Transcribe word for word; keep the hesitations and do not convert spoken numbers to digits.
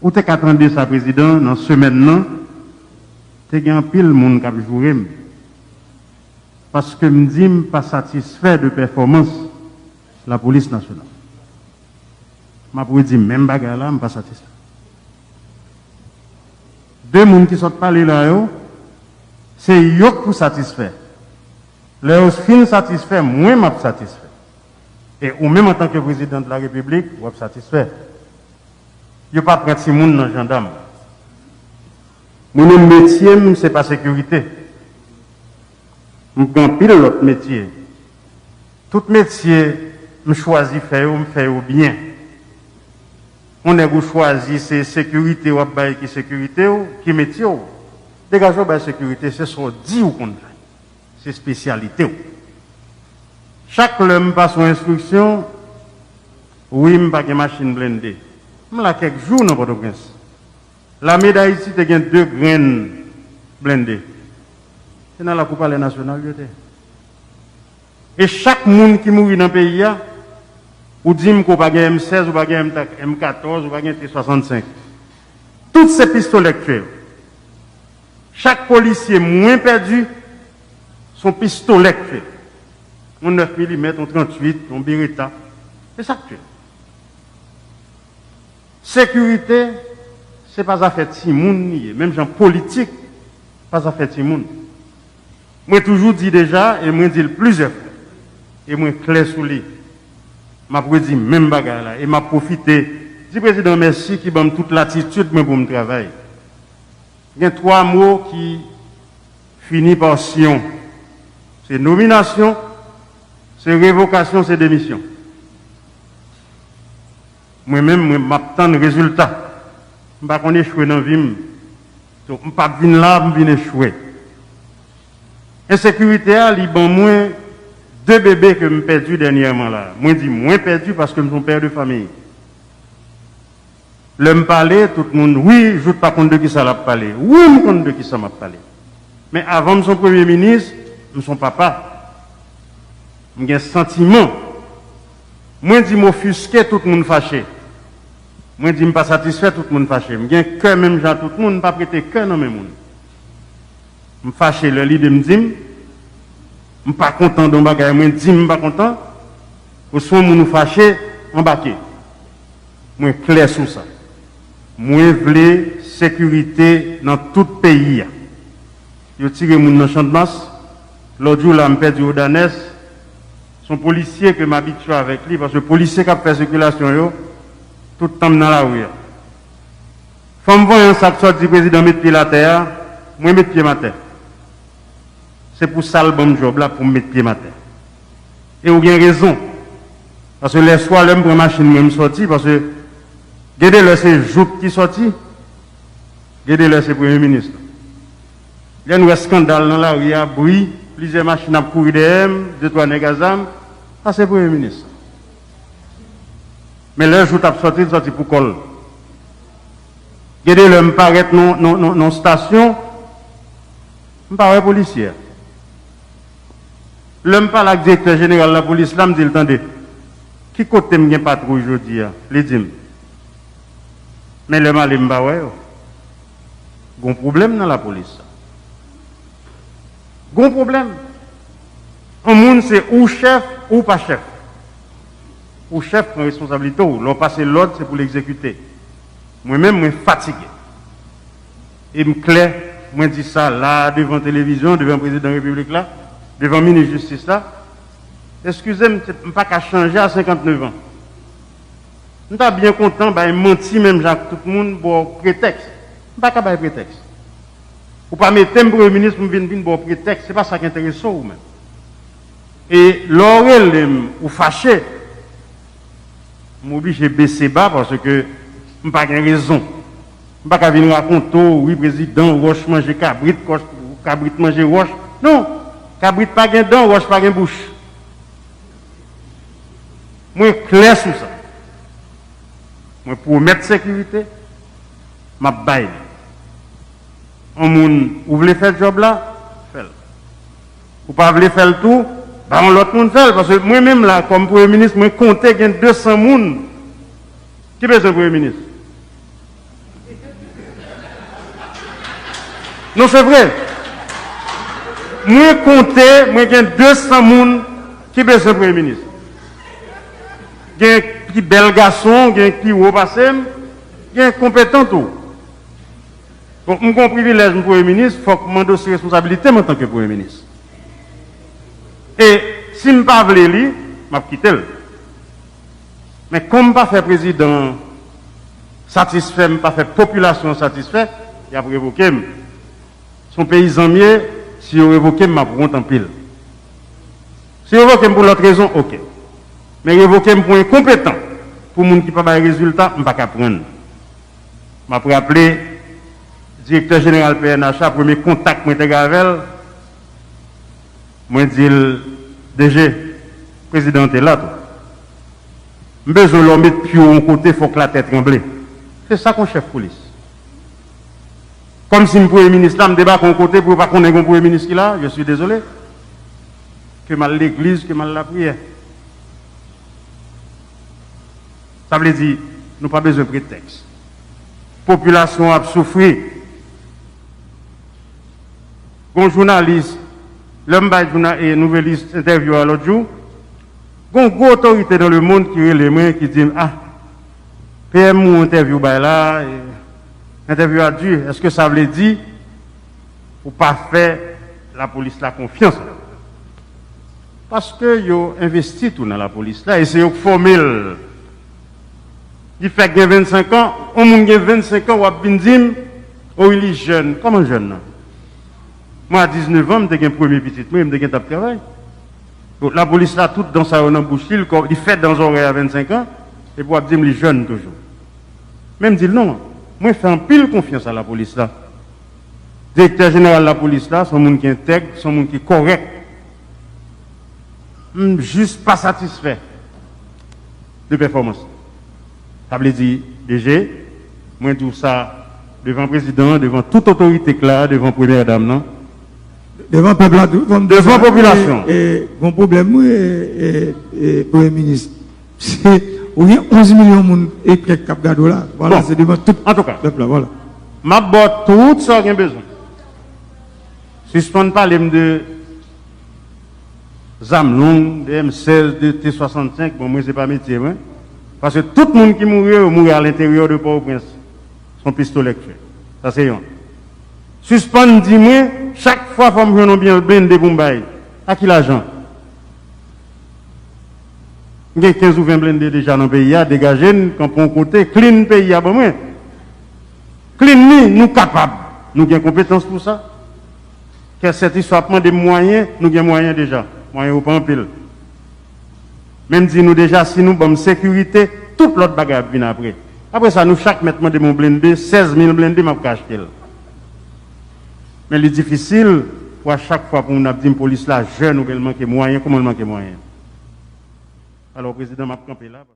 Ou te ka tande sa, Prezidan, nan semèn nan, te gen anpil moun k ap joure m, paske m di m pa satisfè de pèfòmans Lapolis Nasyonal. M ap redi menm bagay la, m pa satisfè. De moun ki sot pale la yo, se yo k pou satisfè. Lè yo fin satisfè, mwen m ap satisfè. E ou menm, antanke Prezidan de la Repiblik, w ap satisfè. Yo pa pran timoun nan jandam. Mwen menm, metye m, se pa sekirite. M gen anpil lòt metye. Tout metye m chwazi fè yo, m fè yo byen. Yon nèg ou chwazi, se sekirite w ap bay ki sekirite w, ki metye w. Degaje w bay sekirite, se sa w di w konn fè. Se espesyalite w. Chak lè m pase yon enstriksyon, wi, m pa gen machin blende. M la kèk jou nan Pòtoprens. Lame d Ayiti te gen de grenn blende. Se nan lakou Palè Nasyonal yo te. E chak moun ki mouri nan peyi a, ou di m ke w pa gen M sèz, ou pa gen M katòz, ou pa gen T swasannsenk. Tout se pistolè k tiye yo. Chak polisye mwen pèdi, se yon pistolè k tiye. Yon nèf milimèt, yon tranntuit, yon Beretta. Se sa k tiye. Sekirite, se pa zafè timoun li ye. Menm jan politik, pa zafè timoun. Mwen toujou di deja, e mwen di l plizyè fwa. E mwen klè sou li. M ap redi menm bagay la. E m ap pwofite di Prezidan mèsi ki ban m tout latitid mwen pou m travay. Gen twa mo ki fini pa syon. Se nominasyon, se revokasyon, se demisyon. Mwen menm, mwen, m ap tann rezilta. M pa konn echwe nan vi m. So, m p ap vin la, m vin echwe. Ensekirite a, li ban mwen de bebe ke m pèdi dènyèman la. Mwen di mwen pèdi paske m se yon pè de fanmi. Lè m pale, tout moun, wi, Jouthe pa konn de kisa l ap pale. Wi, m konn de kisa m ap pale. Men avan m se yon premye minis, m se yon papa. M gen santiman. Mwen di m ofiske, tout moun fache. Mwen di m pa satisfè, tout moun fache. M gen kè menm jan ak tout moun, m p ap rete kè nan men moun. M fache lè lide m di m, m pa kontan de yon bagay, mwen di m m pa kontan. Oswa yon moun ou fache, anbake. Mwen klè sou sa. Mwen vle sekirite nan tout peyi a. Yo tire moun nan Channmas. Lòt jou la, m pèdi Odanès. Se yon polisye ke m abitye avèk li, paske polisye k ap fè sikilasyon yo, tout tan m nan lari a. Fanm vanyan sa k sot di prezidan met pye l atè a, mwen met pye m atè. Se pou sa l ban m djòb la pou m met pye m atè. E ou gen rezon. Paske lèswa lè m pran machin mwen m sòti, paske gen de lè se Jouthe ki sòti, gen de lè se premye minis la. Lè n wè eskandal nan lari a, bri, plizyè machin ap kouri dèyè m, de twa nèg a zam, sa se premye minis la. Men lè Jouthe ap sòti, l sòti pou kò l. Gen de lè m parèt nan, nan, nan, nan stasyon, m pa wè polisye a. Lè m pale ak direktè jeneral lapolis la, m di l, tande, ki kote m gen patwouy jodi a? Li di m. Men lè m ale, m pa wè yo. Gon pwoblèm nan lapolis la. Gon pwoblèm. Yon moun se ou chèf, ou pa chèf. Ou chèf pran responsablite w. Lè w pase lòd, se pou l egzekite. Mwen menm, mwen fatige. E m klè, mwen di sa la, devan televizyon, devan prezidan repiblik la, devan minis jistis la. Eskize m, se, m pa ka chanje a senkantnèf an. M ta byen kontan bay manti menm jan ak tout moun, ba w pretèks. M pa ka bay pretèks. Ou pa mete m premye minis pou m vin, vin ba w pretèks. Se pa sa k enterese w, ou menm. E lè w rele m, ou fache, m oblije bese ba paske m pa gen rezon. M pa ka vin rakonte w, wi, prezidan, wòch manje kabrit, kòch, kabrit manje wòch. Non! Kabrit pa gen dan, wòch pa gen bouch. Mwen klè sou sa. Mwen pwomèt sekirite, m ap bay li. Yon moun, ou vle fè djòb la, fè l. Ou pa vle fè l tou, ba yon lòt moun fè l. Paske mwen menm la, kòm premye minis, mwen konte gen de san moun ki bezwen premye minis. Non, se vre. Mwen konte, mwen gen de san moun ki bezwen premye minis. Gen ki bèl gason, gen ki wo pase m, gen konpetan tou. Bon, m gen yon privilèj, m premye minis, fòk m andosse responsabilite m antanke premye minis. E si m pa vle li, m ap kite l. Men kòm m pa fè prezidan an satisfè, m pa fè popilasyon an satisfè, y ap revoke m. Se yon peyizan m ye, si yo revoke m, m ap wont anpil. Si yo revoke m pou lòt rezon, oke. Men revoke m pou enkonpetan, pou moun ki pa bay rezilta, m pa ka pran l. M ap raple, direktè jeneral P N H la, premye kontak mwen te gen avè l, mwen di l, D G, prezidan an te la tou. M bezwen lè w met pye w yon kote, fòk latè tranble. Se sa k yon chèf polis. Kòmsi m premye minis la, m debake yon kote pou yo pa konnen gen yon premye minis ki la, je suis désolé. Ke m al legliz, ke m al lapriyè. Sa vle di, nou pa bezwen pretèks. Popilasyon an ap soufri. Gon jounalis, lè m bay jouna-, e, Nouvelliste entèvyou a lòt jou, gon gwo otorite dans le monde ki rele mwen, ki di m, ah, P M ou entèvyou bay la, e, entèvyou a di, èske sa vle di ou pa fè lapolis la konfyans? Paske yo envesti tou nan lapolis la, e se yo k fòme l. Li fèk gen vennsenk an, yon moun gen vennsenk an, w ap vin di m, o wi, li jèn. Kòman jèn nan? Mwen, a diznèf an, m te gen premye pitit mwen, m te gentan ap travay. Donk, lapolis la, tout dan sa yo nan bouch li, li kò-, li fè dan zòrèy a vennsenk an, epi w ap di m li jèn toujou. Men m di l non, mwen fè anpil konfyans a lapolis la. Direktè jeneral lapolis la, se yon moun ki entèg, se yon moun ki kòrèk. M jis pa satisfè de pèfòmans. Sa vle di, D G, mwen di w sa devan prezidan an, devan tout otorite k la, devan premyè dam nan. Devan pèp la tou, fò m di sa. Devan popilasyon. E, e, gon pwoblèm, wi, e, e, e, premye minis. Se, ou gen onz milyon moun e kèk k ap gade w la. Vwala, bon, se devan tout, antouka, pèp la, vwala. M ap ba w tout sa w gen bezwen. Sispann pale m de zam long, de M sèz, de T swasannsenk, bon, mwen, se pa metye mwen. Paske tout moun ki mouri yo, yo mouri alenteryè de Pòtoprens. Se yon pistolè k fè. Sa se yon. Sispann di mwen, chak fwa fò m jwenn yon byen blende pou m bay. A ki lajan? M gen kenz ou ven blende deja nan peyi a, degaje n, kanpe yon kote, clean peyi a ban mwen. Clean li, nou kapab. Nou gen konpetans pou sa. Kè sètisfè ap mande m mwayen, nou gen mwayen deja. Mwayen yo pa anpil. Men m di nou deja, si nou ban m sekirite, tout lòt bagay ap vin apre. Apre sa, nou chak mèt mande m yon blende, sèz mil blende, m ap ka achte l. Men li difisil pou a chak fwa pou moun ap di m polis la jèn oubyen l manke mwayen, kòman l manke mwayen? Alò, prezidan, m ap kanpe la.